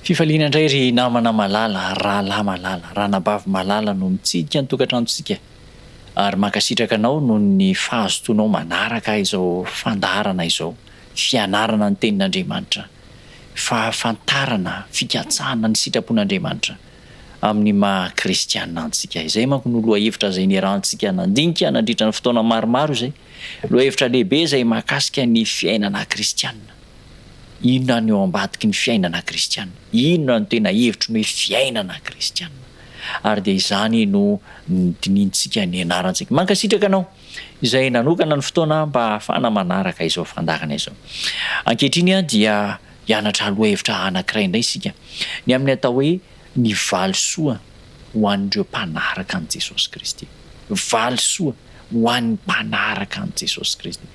Fifaliana indray ry namana malala, rahalahy malala, ranabavy malala no mitsidika ny tokantranontsika ary mankasitraka anao noho ny fahazotoanao manaraka izao fandaharana izao, fianarana ny tenin'Andriamanitra, fahafantarana, fikatsahana ny sitrapon'Andriamanitra amin'ny maha kristiana antsika. Izay manko no lohahevitra izay niarahantsika nandinika nandritra ny fotoana maromaro izay, lohahevitra lehibe izay mahakasika ny fiainana kristiana. Inona no eo ambadiky ny fiainana kristiana? Inona no tena hevitry ny hoe fiainana kristiana? Ary dia izany no nodinihintsika nianarantsika. Mankasitraka anao izay nanokana ny fotoana mba hahafahana manaraka izao fandaharana izao. Ankehitriny dia hianatra lohahevitra anankiray indray isika, ny amin'ny atao hoe ny valisoa ho an'ireo mpanaraka an'i Jesosy Kristy. Valisoa. ho an'ny mpanaraka an'i Jesosy Kristy.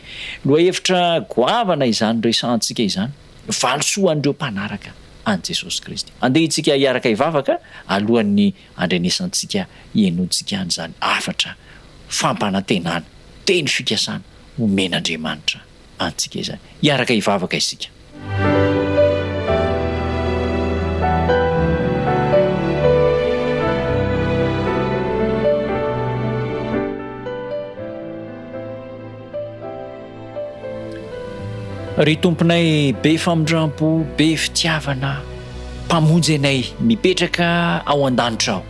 Lohahevitra goavana izany resahantsika izany, valisoa ho an'ireo mpanaraka an'i Jesosy Kristy. Andeha isika hiaraka hivavaka alohan'ny handrenesantsika hihenoantsika an'izany hafatra fampanantenana, teny fikasana omen'Andriamanitra antsika izany. Hiaraka hivavaka isika. Ry Tomponay be famindrampo, be fitiavana, Mpamonjy anay mipetraka ao an-danitra ao.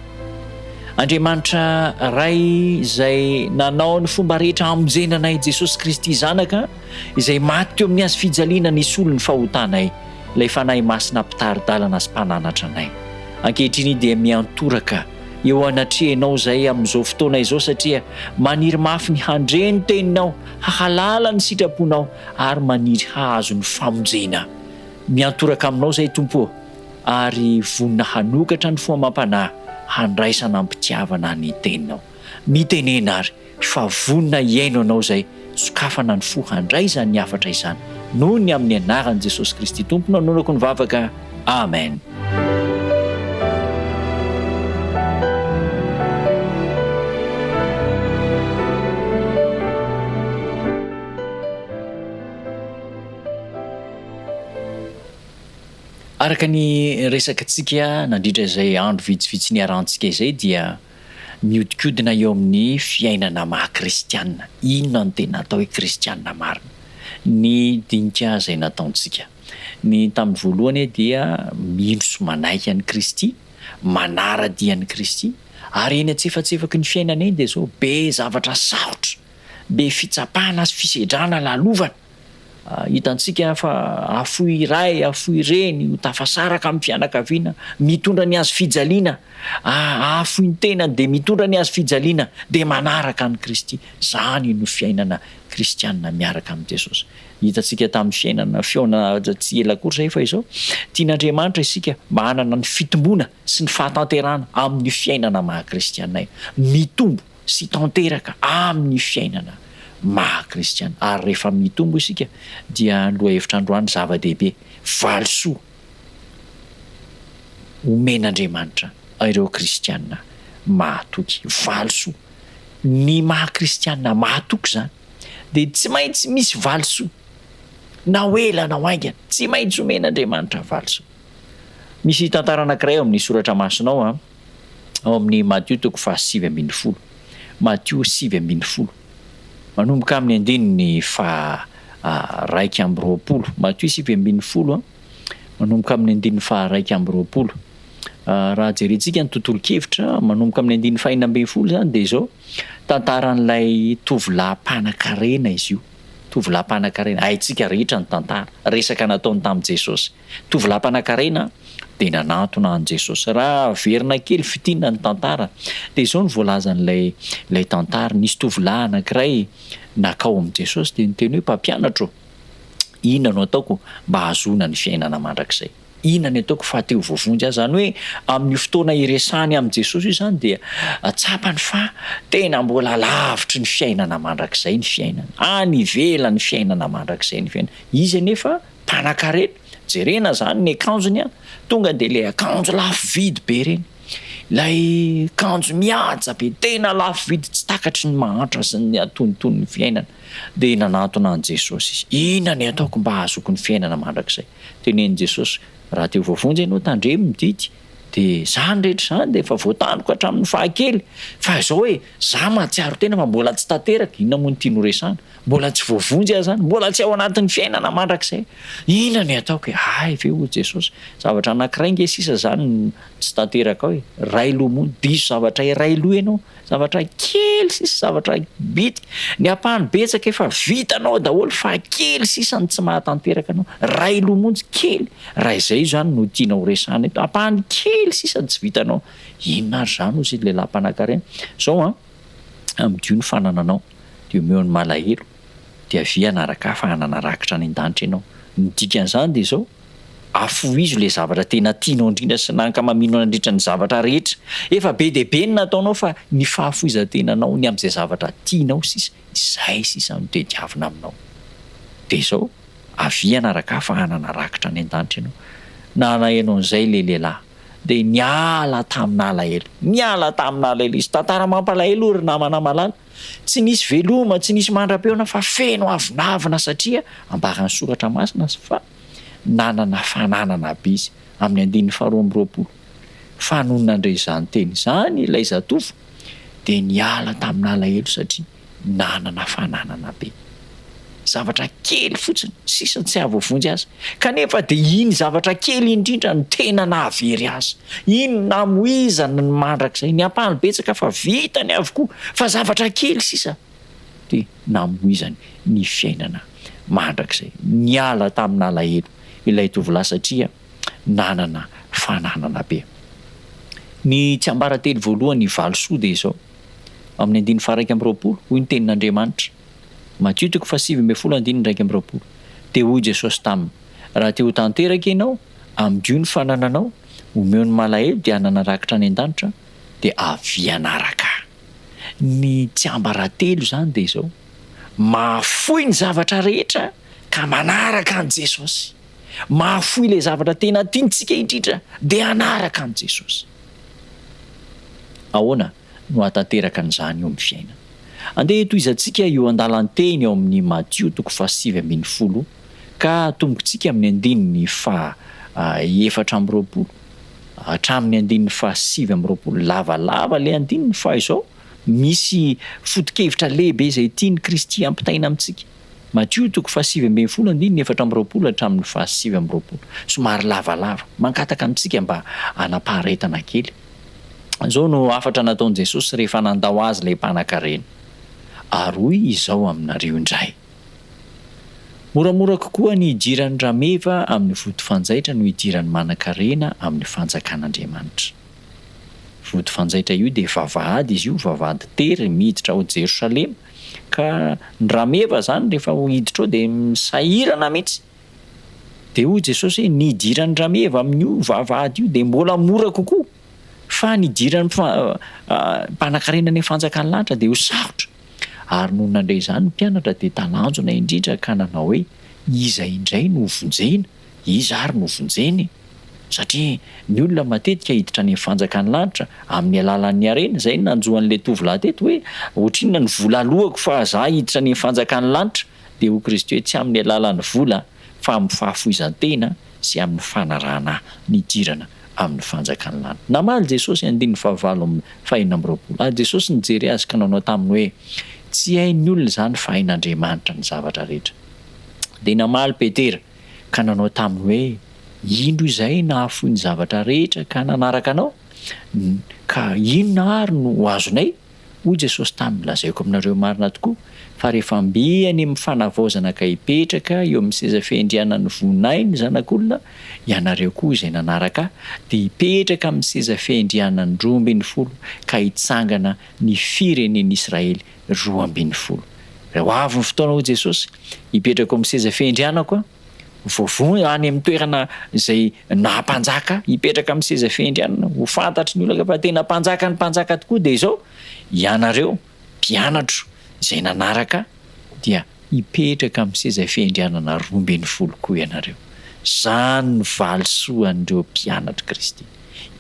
Andriamanitra Ray izay nanao ny fomba rehetra hamonjena anay, Jesosy Kristy Zanaka izay maty teo amin'ny hazo fijaliana nisolo ny fahotanay, ilay Fanahy Masina mpitari-dalana sy mpananatra anay. Ankehitriny dia miantoraka eo anatrehanao izay amin'izao fotoana izao satria maniry mafy ny handre ny teninao, hahalala ny sitraponao ary maniry hahazo ny famonjena. Miantoraka aminao izay Tompo ô. ary vonona hanokatra ny fo amam-panahy handraisana am-pitiavana ny Teninao. Mitenena àry fa vonona hihaino Anao izay sokafana ny fo handray izany hafatra izany. Noho ny amin'ny anaran'i Jesosy Kristy Tompo no anonako ny vavaka. Amen. Araka ny resakantsika nandritra izay andro vitsivitsy niarahantsika izay dia mihodinkodina eo amin'ny fiainana maha kristiana, inona no tena atao hoe kristiana marina? Ny dinika izay nataontsika. Ny tamin'ny voalohany dia mino sy manaiky an'i Kristy, manara-dia an'i Kristy, ary eny antsefatsefaky ny fiainana eny dia izao be zavatra sarotra, be fitsapana sy fisedrana lalovana. Hitantsika fa hafoy ray, hafoy reny, ho tafasaraka amin'ny fianakaviana, mitondra ny hazo fijaliana, hahafoy ny tenany dia mitondra ny hazo fijaliana dia manaraka an'i Kristy. Izany no fiainana kristiana miaraka amin'i Jesosy. Hitantsika tamin'ny fiainana fihaonana tsy ela akory izay fa izao, tian'Andriamanitra isika mba hanana ny fitomboana sy ny fahatanterahana amin'io fiainana maha kristiana io. Mitombo. sy tanteraka amin'ny fiainana maha kristiana. Ary rehefa mitombo isika dia ny lohahevitra androany zava-dehibe, valisoa omen'Andriamanitra ireo kristiana mahatoky. Valisoa. Ny maha kristiana mahatoky izany dia tsy maintsy misy valisoa. Na ho ela na ho haingana, tsy maintsy omen'Andriamanitra valisoa. Misy tantara anankiray ao amin'ny soratra masina ao an. ao amin'ny Matio toko faha 19. Matio 19. Manomboka amin'ny andininy faha 21. Matio 19, manomboka amin'ny andininy faha 21. Raha jerentsika ny tontolon-kevitra, manomboka amin'ny andininy faha 16 izany dia izao, tantaran'ilay tovolahy mpanankarena izy io. Tovolahy mpanankarena, haintsika rehetra ny tantara, resaka nataony tamin'i Jesosy. Tovolahy mpanankarena dia nanantona an'i Jesosy. Raha averina kely fintinina ny tantara dia izao no voalazan'ilay ilay tantara, nisy tovolahy anankiray nakao amin'i Jesosy dia niteny hoe mpampianatra ô, inona no ataoko mba hahazoana ny fiainana mandrakizay? Inona ny ataoko fa te ho voavonjy aho? Izany hoe amin'io fotoana iresahany amin'i Jesosy io izany dia tsapany fa tena mbola lavitry ny fiainana mandrakizay ny fiainany, any ivelan'ny fiainana mandrakizay ny fiainany. Izy anefa Mpanakarena, jerena zany ny akanjony an, tonga de le akanjo lafo vidy be reny, ilay kanjo mihaja be, tena lafo vidy tsy takatry ny mahantra sy ny antonontonon'ny fiainana, de nanantona an'i Jesosy izy, inona ny ataoko mba hahazoako ny fiainana mandrakizay? Tenenin'i Jesosy, Raha te ho voavonjy ianao, tandremo ny didy. Dia izany rehetra izany dia efa voatandriko hatramin'ny fahakely. Fa izao hoe, za mahatsiaro tena fa mbola tsy tanteraka, inona moa no tiany ho resahana? Mbola tsy voavonjy aho izany, mbola tsy ao anatin'ny fiainana mandrakizay. Inona no ataoko e? Hay ve hoy Jesosy, zavatra anankiray nge sisa izany no tsy tanteraka ao e, iray loha monja, diso zavatra iray loha ianao, zavatra kely sisa, zavatra bitika, ny ampahany betsaka efa vitanao daholo fa kely sisa no tsy mahatanteraka anao, iray loha monja, kely, raha izay izany no tianao ho resahana eto, ampahany kely sisa no tsy vitanao, inona ary izany hozy ry lehilahy mpanankarena, izao an, amidio ny fanananao. dia omeo ny malahelo, dia avia hanaraka ahy fa hanana rakitra any an-danitra ianao. Ny dikan'izany dia izao, afohizo ilay zavatra tena tianao indrindra sy nankamaminao nandritra ny zavatra rehetra. Efa be dia be ny nataonao fa ny fahafoizan-tenanao ny amin'izay zavatra tianao sisa, izay sisa no tediavina aminao. Dia izao, avia hanaraka ahy fa hanana rakitra any an-danitra ianao. Nalahelo an'izay ilay lehilahy, dia niala tamin'alahelo. Niala tamin'alahelo izy. Tantara mampalahelo io ry namana malala. Tsy nisy veloma, tsy nisy mandra-peona fa feno avonavona satria ambaran'ny Soratra Masina fa nanana fananana be izy, amin'ny andininy faharoa amby 20. Fa nony nandre izany teny izany ilay zatovo dia niala tamin'alahelo satria nanana fananana be. Zavatra kely fotsiny sisa tsy hahavoavonjy azy, kanefa dia iny zavatra kely indrindra no tena nahavery azy. Iny no namoizany ny mandrakizay. Ny ampahany betsaka fa vitany avokoa, fa zavatra kely sisa dia namoizany ny fiainana mandrakizay. Niala tamin'alahelo ilay tovolahy satria nanana fananana be. Ny tsiambaratelo voalohany valisoa dia izao, amin'ny andininy faha 21, hoy ny tenin'Andriamanitra, Matio toko faha-19 andininy 21, Dia hoy Jesosy taminy, Raha te ho tanteraka ianao, amidio ny fanananao, omeo ny malahelo dia hanana rakitra any an-danitra, dia avia hanaraka Ahy. Ny tsiambaratelo izany dia izao, mahafoy ny zavatra rehetra ka manaraka an'i Jesosy. Mahafoy ilay zavatra tena tiantsika indrindra dia hanaraka an'i Jesosy. Ahoana no hahatanteraka an'izany eo amin'ny fiainana? Andeha hitohizantsika io andalan-teny ao amin'ny Matio toko faha-19 ka atombokintsika amin'ny andininy faha 24 hatramin'ny andininy faha 29. Lavalava ilay andininy fa izao misy foto-kevitra lehibe izay tian'i Kristy hampitaina amintsika. Matio toko faha 19 andininy 24 hatramin'ny faha 29. Somary lavalava. Mangataka amintsika mba hanam-paharetana kely. Izao no hafatra nataon'i Jesosy rehefa nandao azy ilay mpanankarena, Ary hoy izao aminareo indray, Moramora kokoa ny hidiran'ny rameva amin'ny vody fanjaitra noho hidiran'ny manankarena amin'ny fanjakan'Andriamanitra. Vody fanjaitra io dia vavahady izy io, vavahady tery miditra ao Jerosalema, ka ny rameva izany rehefa hiditra ao dia misahirana mihitsy. Dia hoy Jesosy hoe, ny hidiran'ny rameva amin'io vavahady io dia mbola mora kokoa, fa ny hidiran'ny mpanankarena any amin'ny fanjakan'ny lanitra dia ho sarotra. Ary nony nandre izany ny mpianatra dia talanjona indrindra ka nanao hoe, Iza indray no hovonjena? Iza ary no hovonjena e? Satria ny olona matetika hiditra any amin'ny fanjakan'ny lanitra amin'ny alalan'ny harena, izay no nanjo an'ilay tovolahy teto hoe, ohatrinona ny vola aloako fa za hiditra any amin'ny fanjakan'ny lanitra? Dia hoy Kristy hoe, Tsy amin'ny alalan'ny vola, fa amin'ny fahafoizan-tena sy amin'ny fanarahana Ahy ny hidirana amin'ny fanjakan'ny lanitra. Namaly Jesosy, andininy fahavalo amby fahenina amby 20, ary Jesosy nijery azy ka nanao taminy hoe, Tsy hain'ny olona izany fa hain'Andriamanitra ny zavatra rehetra. Dia namaly Petera ka nanao taminy hoe, Indro izahay nahafoy ny zavatra rehetra ka nanaraka Anao, ka inona àry no ho azonay? Hoy Jesosy taminy, Lazaiko aminareo marina tokoa, fa rehefa mby any amin'ny fanavaozana ka hipetraka eo amin'ny seza fiandrianan'ny voninahiny ny Zanak'olona, ianareo koa izay nanaraka Ahy dia hipetraka amin'ny seza fiandrianany 12 ka hitsangana ny firenen'Israely 12. Raha ho avy ny fotoana, hoy Jesosy, hipetraka eo amin'ny seza fiandrianako Aho, Voavono any amin'ny toerana izay naha mpanjaka, hipetraka amin'ny seza fiandrianana, ho fantatry ny olona fa tena mpanjaka ny mpanjaka tokoa dia izao, ianareo mpianatro izay nanaraka dia hipetraka amin'ny seza fiandrianana 12 koa ianareo. Izany no valisoan'ireo mpianatr'i Kristy.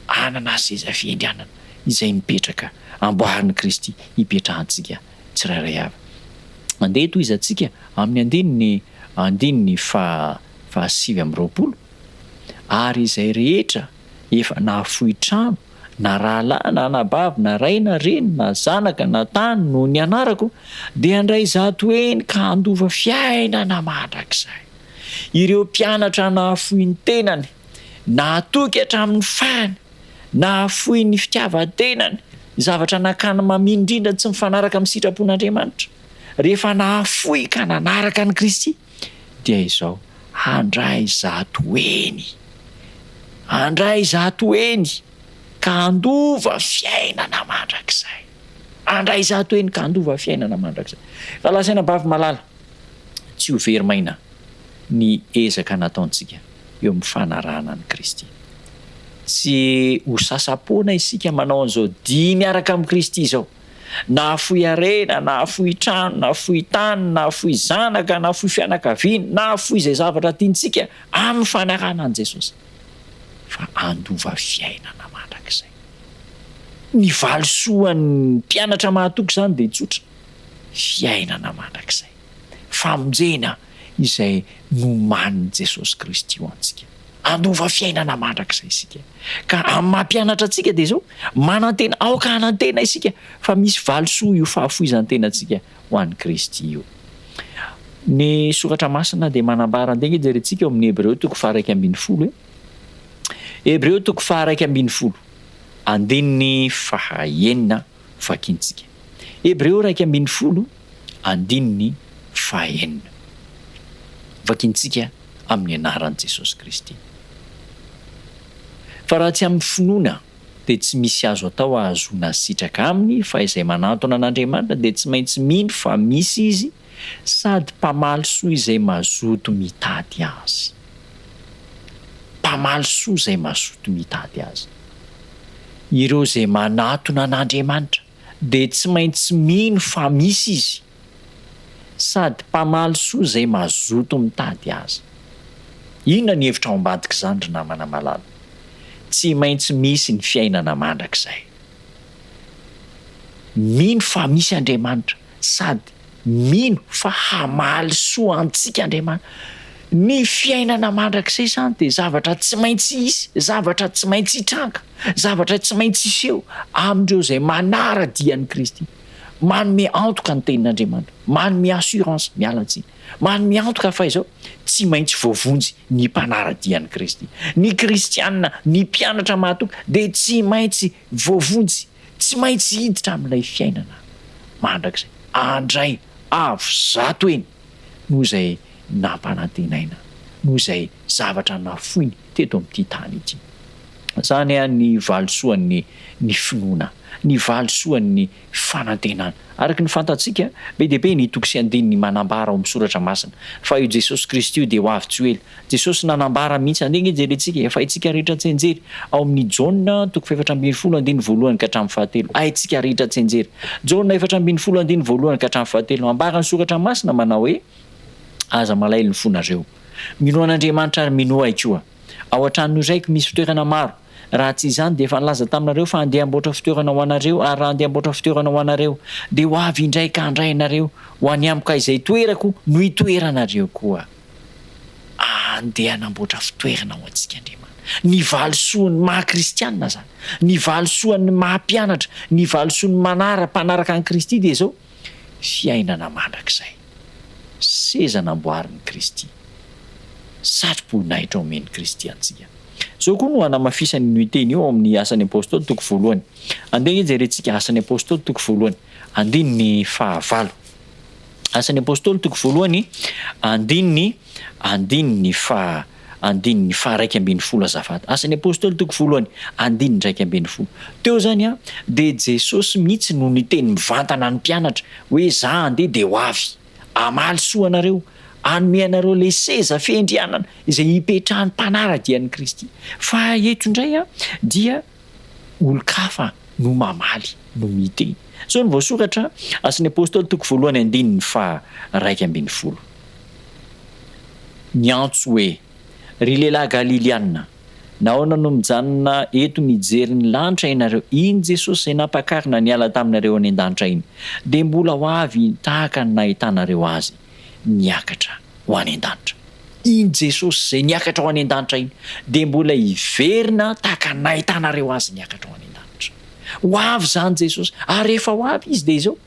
Hanana seza fiandrianana izay mipetraka, amboarin'i Kristy hipetrahantsika tsirairay avy. Andeha tohizantsika amin'ny andininy andininy faha faha 29. Ary izay rehetra efa nahafoy trano, na rahalahy, na anabavy, na ray, na reny, na zanaka, na tany, noho ny anarako, dia handray 100 heny ka handova fiainana mandrakizay. Ireo mpianatra nahafoy ny tenany, nahatoky hatramin'ny farany, nahafoy ny fitiavan-tenany, ny zavatra nakany maminy indrindra tsy mifanaraka amin'ny sitrapon'Andriamanitra, rehefa nahafoy ka nanaraka an'i Kristy, dia izao, handray 100 heny, handray 100 heny ka handova fiainana mandrakizay, handray 100 heny ka handova fiainana mandrakizay. Rahalahy sy anabavy malala, tsy ho very maina ny ezaka nataontsika eo amin'ny fanarahana an'i Kristy. Tsy ho sasa-poana isika manao an'izao dia miaraka amin'i Kristy izao. Nahafoy harena, nahafoy trano, nahafoy tany, nahafoy zanaka, nahafoy fianakaviana, nahafoy izay zavatra tiantsika amin'ny fanarahana an'i Jesosy, fa handova fiainana mandrakizay. Ny valisoan'ny mpianatra mahatoky izany dia tsotra, fiainana mandrakizay, famonjena izay nomanin'i Jesosy Kristy ho antsika. Handova fiainana mandrakizay isika. Ka amin'ny maha mpianatra antsika dia izao, manantena, aoka hanantena isika fa misy valisoa io fahafoizan-tenantsika ho an'i Kristy io. Ny Soratra Masina dia manambara, andeha ange jerentsika ao amin'ny Hebreo toko faha-11 e. Hebreo toko faha-11, andininy faha-enina vakintsika. Hebreo 11, andininy faha-enina. Vakintsika amin'ny anaran'i Jesosy Kristy. Fa raha tsy amin'ny finoana dia tsy misy azo atao hahazoana sitraka aminy fa izay manantona an'Andriamanitra dia tsy maintsy mino fa misy Izy sady mpamaly soa izay mazoto mitady Azy. Mpamaly soa izay mazoto mitady Azy. Ireo izay manatona an'Andriamanitra dia tsy maintsy mino fa misy Izy sady mpamaly soa izay mazoto mitady Azy. Inona ny hevitra ao ambadik'izany ry namana malala? Tsy maintsy misy ny fiainana mandrakizay. Mino fa misy Andriamanitra sady mino fa hamaly soa antsika Andriamanitra. Ny fiainana mandrakizay izany dia zavatra tsy maintsy hisy, zavatra tsy maintsy hitranga, zavatra tsy maintsy hiseho amin'ireo izay manara-dia an'i Kristy. Manome antoka ny tenin'Andriamanitra, manome assurance, miala tsiny, manome antoka fa izao, tsy maintsy voavonjy ny mpanara-dia an'i Kristy. Ny kristiana, ny mpianatra mahatoky dia tsy maintsy voavonjy, tsy maintsy hiditra amin'ilay fiainana mandrakizay, handray avo 100 heny noho izay nampanantenaina, noho izay zavatra nafoiny teto amin'ity tany ity. Izany ny valisoan'ny ny finoana, ny valisoan'ny fanantenana. Araka ny fantatsika, be dia be ny toko sy andininy manambara ao amin'ny Soratra Masina fa io Jesosy Kristy io dia ho avy tsy ho ela. Jesosy nanambara mihitsy, andeha ange jerentsika, efa haintsika rehetra tsianjery, ao amin'ny Jaona toko faha-14 andininy voalohany ka hatramin'ny fahatelo. Haintsika rehetra tsianjery. Jaona 14 andininy voalohany ka hatramin'ny fahatelo. Ambaran'ny Soratra Masina manao hoe, Aza malahelo ny fonareo. Minoa an'Andriamanitra ary minoa Ahy koa. Ao an-tranon'io Raiko misy fitoerana maro. Raha tsy izany, dia efa nilaza taminareo fa handeha hamboatra fitoerana ho anareo, ary raha handeha hamboatra fitoerana ho anareo, dia ho avy indray ka handray anareo ho any amiko, ka izay itoerako no hitoeranareo koa. Handeha hanamboatra fitoerana ho antsika Andriamanitra. Ny valisoan'ny maha kristiana izany, ny valisoan'ny maha mpianatra, ny valisoan'ny manara, mpanaraka an'i Kristy dia izao, fiainana mandrakizay. Seza namboarin'i Kristy. Satroboninahitra omen'i Kristy antsika. Izao koa no hanamafisany an'io teny io ao amin'ny Asan'ny Apostoly toko voalohany. Andeha ange jerentsika Asan'ny Apostoly toko voalohany, andininy fahavalo. Asan'ny Apostoly toko voalohany, andininy, andininy faha, andininy faha-11 azafady. Asan'ny Apostoly toko voalohany, andininy 11. Teo izany an, dia Jesosy mihitsy no niteny mivantana ny mpianatra hoe za handeha dia ho avy. Hamaly soa anareo, hanome anareo ilay seza fiandrianana izay hipetrahan'ny mpanara-dia an'i Kristy. Fa eto indray dia olon-kafa no mamaly, no miteny. Izao no voasoratra, Asan'ny Apostoly toko voalohany andininy faha 11. Niantso hoe, Ry lehilahy Galiliana, nahoana no mijanona eto mijery ny lanitra ianareo? Iny Jesosy izay nampakarina niala taminareo any an-danitra iny, dia mbola ho avy tahaka ny nahitanareo Azy niakatra ho any an-danitra. Iny Jesosy izay niakatra ho any an-danitra iny dia mbola hiverina tahaka ny nahitanareo Azy niakatra ho any an-danitra. Ho avy izany Jesosy, ary rehefa ho avy Izy dia izao,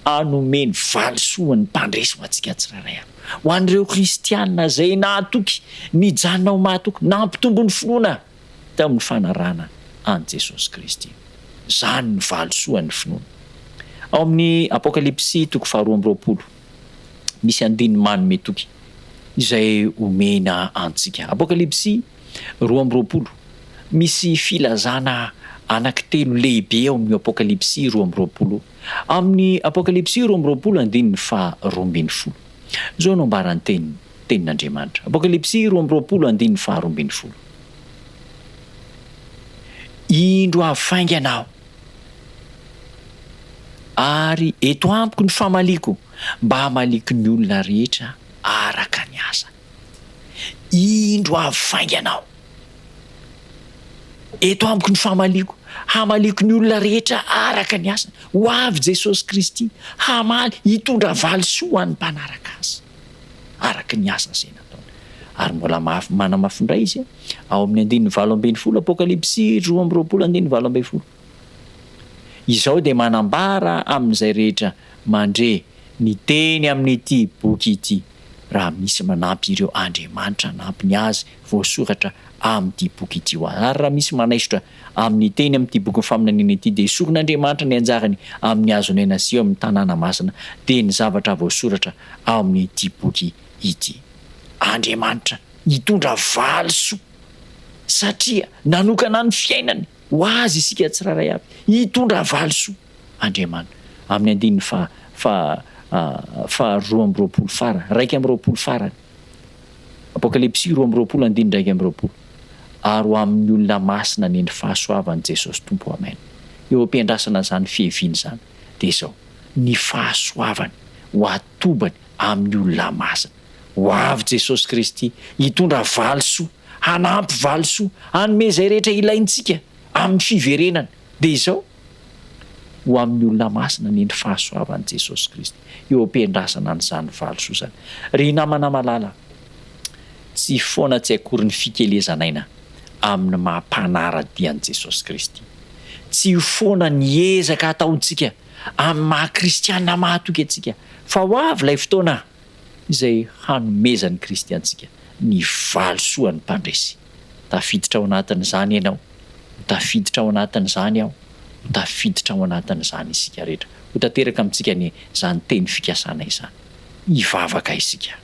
hanome ny valisoan'ny mpandresy ho antsika tsirairay avy. Ho an'ireo kristiana izay nahatoky, nijanona ho mahatoky, nampitombo ny finoana tamin'ny fanarahana an'i Jesosy Kristy. Izany no valisoan'ny finoana. Ao amin'ny Apokalypsy toko faharoa amby 20, misy andininy manome toky izay omena antsika. Apokalypsy 22, misy filazana anankitelo lehibe ao amin'io Apokalypsy 22. Amin'ny Apokalypsy 22 andininy faha 12. Izao no ambaran'ny teny tenin'Andriamanitra. Apokalypsy 22 andininy faha 12. Indro avy faingana aho. Ary eto amiko ny famaliako mba hamaliako ny olona rehetra araka ny asany. Indro avy faingana aho. Eto amiko ny famaliako, hamaliako ny olona rehetra araka ny asany. Ho avy Jesosy Kristy hamaly, hitondra valisoa ho an'ny mpanaraka Azy, araka ny asa izay nataony. Ary mbola mafy, manamafy indray Izy ao amin'ny andininy 18, Apokalypsy 22 andininy 18. Izao dia manambara amin'izay rehetra mandre ny teny amin'ity boky ity, raha misy manampy ireo andriamanitra anampiny azy voasoratra amin'ity boky ity ho azy. Ary raha misy manaisotra amin'ny teny amin'ity bokin'ny faminaniana ity, dia esorin'Andriamanitra ny anjarany amin'ny hazon'aina sy eo amin'ny tanàna masina, dia ny zavatra voasoratra ao amin'ity boky ity. Andriamanitra hitondra valisoa satria nanokana ny fiainany Ho azy isika tsirairay avy. Hitondra valisoa Andriamanitra. Amin'ny andininy faha, faha, faha 22 farany, 21 farany. Apokalypsy 22 andininy 21. Ary ho amin'ny olona masina anie ny fahasoavan'i Jesosy Tompo. Amen. Eo am-piandrasana izany fiheviana izany, dia izao, ny fahasoavany ho atobany amin'ny olona masina. Ho avy Jesosy Kristy hitondra valisoa hanampy valisoa, hanome izay rehetra ilaintsika amin'ny fiverenana. Dia izao, ho amin'ny olona masina anie ny fahasoavan'i Jesosy Kristy, eo am-piandrasana an'izany valisoa izany. Ry namana malala, tsy foana tsy akory ny fikelezan'aina amin'ny maha mpanara-dia an'i Jesosy Kristy. Tsy ho foana ny ezaka ataontsika amin'ny maha kristiana mahatoky antsika, fa ho avy ilay fotoana izay hanomezan'i Kristy antsika ny valisoan'ny mpandresy. Tafiditra ao anatin'izany ianao, ho tafiditra ao anatin'izany aho, ho tafiditra ao anatin'izany isika rehetra. Ho tanteraka amintsika anie izany teny fikasana izany. Hivavaka isika.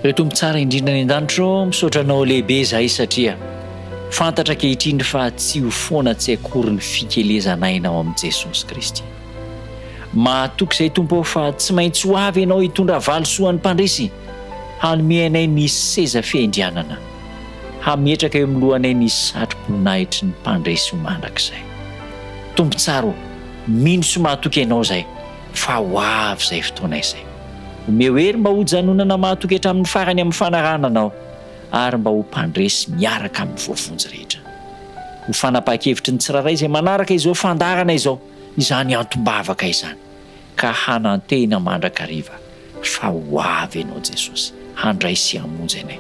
Ry Tompo tsara indrindra any an-danitra ô, misaotra Anao lehibe izahay satria fantatra ankehitriny fa tsy ho foana tsy akory ny fikelezan'aina ao amin'i Jesosy Kristy. Mahatoky izay Tompo ô fa tsy maintsy ho avy Ianao hitondra valisoan'ny mpandresy, hanome anay ny seza fiandrianana, hametraka eo amin'ny lohanay ny satro-boninahitry ny mpandresy ho mandrakizay. Tompo tsara ô, mino sy mahatoky Ianao izahay fa ho avy izay fotoana izay. Omeo hery mba hojanonana mahatoky hatramin'ny farany amin'ny fanarahana Anao ary mba ho mpandresy miaraka amin'ny voavonjy rehetra. Ho fanapahan-kevitry ny tsirairay izay manaraka izao fandaharana izao izany antom-bavaka izany ka hanantena mandrakariva fa ho avy Ianao Jesosy handray sy hamonjy anay.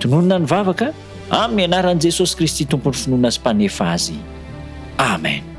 Tononina ny vavaka amin'ny anaran'i Jesosy Kristy Tompon'ny finoana sy Mpanefa azy. Amen.